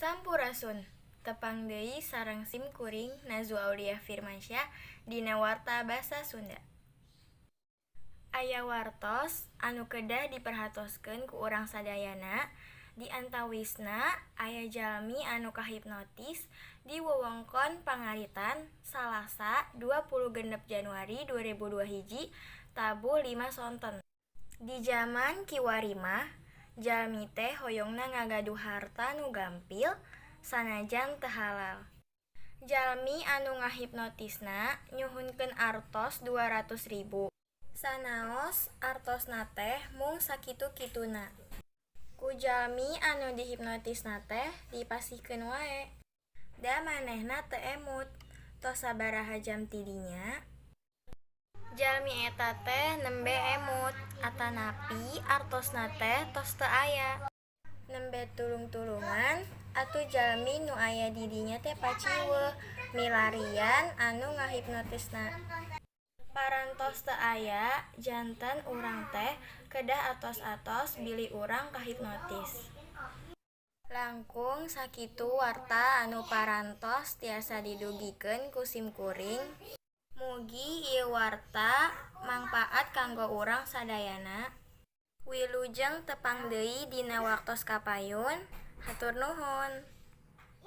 Sampurasun. Tepang deui sareng sim kuring Nazwa Aulia Firmansyah dina Warta Basa Sunda. Aya wartos anu kedah diperhatoskeun ku urang sadayana, di antawisna aya jalmi anu kahipnotis di wewengkon Pangaritan, Salasa 26 Januari 2021 tabuh 5 sonten. Di jaman kiwari mah jalmi teh hoyongna ngagaduh harta nu gampil sanajan teu halal. Jalmi anu ngahipnotisna nyuhunkeun artos 200 ribu. Sanaos artosna teh mung sakitu-kituna. Ku jalmi anu dihipnotisna teh dipasihkeun wae. Da manehna teu emut, tos sabaraha jam ti dinya. Jalmi eta teh nembe emut, atanapi artosna teh tos teu aya. Nembe tulung-tulungan atuh jalmi nu aya di dinya teh paciweuh milarian anu ngahipnotisna. Parantos teu aya, janten urang teh kedah atos-atos bilih urang kahipnotis. Langkung sakitu warta anu parantos tiasa didugikeun ku simkuring. Mugi ieu warta mangpaat kanggo urang sadayana. Wilujeng tepang deui dina waktos kapayun, hatur nuhun.